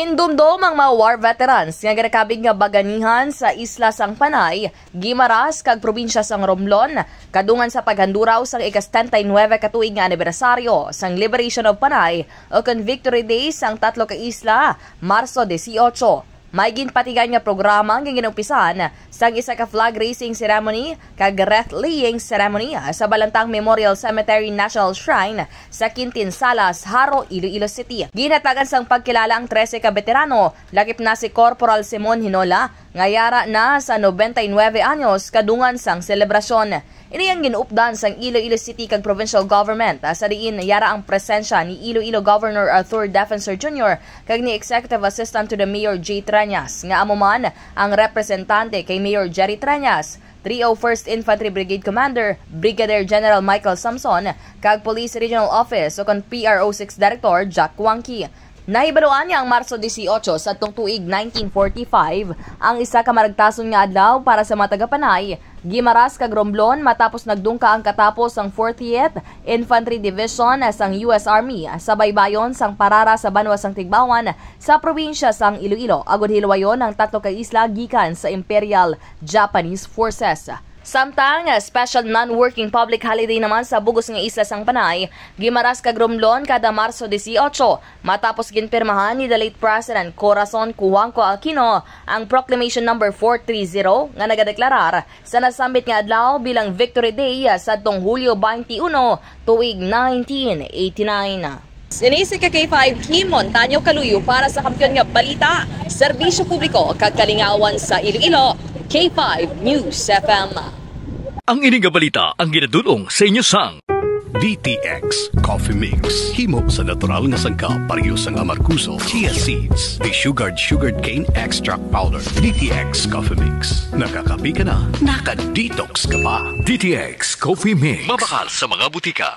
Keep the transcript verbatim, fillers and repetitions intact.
Indumdom ang mga war veterans nga ginakabig nga baganihan sa isla sang Panay, Guimaras, kag probinsya sang Romblon, kadungan sa paghanduraw sang ika-setenta y nuebe ka tuig nga anibersaryo sang Liberation of Panay, o kon Victory Day sang tatlo ka isla, Marso dieciocho. May ginpatigan nga programa nga ginumpisan sang isa ka flag raising ceremony kag wreath laying ceremony sa Balantang Memorial Cemetery National Shrine sa Quintin Salas, Jaro, Iloilo City. Ginhatagan sang pagkilala ang trese ka beterano, lakip na si Corporal Simon Hinola, nga yara na sa nobenta y nuebe anyos kadungan sang selebrasyon. Ini ang gin-updan sang Iloilo City kag Provincial Government, ah, sa diin yara ang presensya ni Iloilo Governor Arthur Defensor Junior kag ni Executive Assistant to the Mayor Jay Treñas, nga amo man ang representante kay Mayor Jerry Treñas, three oh first Infantry Brigade Commander Brigadier General Michael Samson, kag Police Regional Office o kon P R O six Director Jack Wangki. Nahibaluan nga ang Marso dieciocho sa atong tuig nineteen forty-five ang isa ka maragtason nga adlaw para sa mga taga-Panay, Guimaras kag Romblon, matapos nagdungka ang katapo sang fortieth Infantry Division sang U S Army sa baybayon sang Parara sa banwa sang Tigbawan sa probinsya sang Iloilo, agud hilwayon ang tatlo ka isla gikan sa Imperial Japanese Forces. Samtang, special non-working public holiday naman sa bug-os nga isla sang Panay, Guimaras kag Romblon kada Marso dieciocho, matapos ginpirmahan ni the late President Corazon Cuanco Aquino ang Proclamation Number four three zero nga nagadeklarar sa nasambit nga adlaw bilang Victory Day sadtong Hulyo twenty-one, tuig nineteen eighty-nine. Sini si K five Kim Montaño Kaluyo para sa Kampiyon nga Balita, Serbisyo Publiko kag Kalingawan sa Iloilo, K five News F M. Ang ini nga balita ang ginadul-ong sa inyo sang D T X Coffee Mix. Himo sa natural nga sangkap, pareho sang amargoso, chia seeds, desugared sugarcane extract powder. D T X Coffee Mix. Nakakape ka na, naka-detox ka pa. D T X Coffee Mix. Mabakal sa mga butika.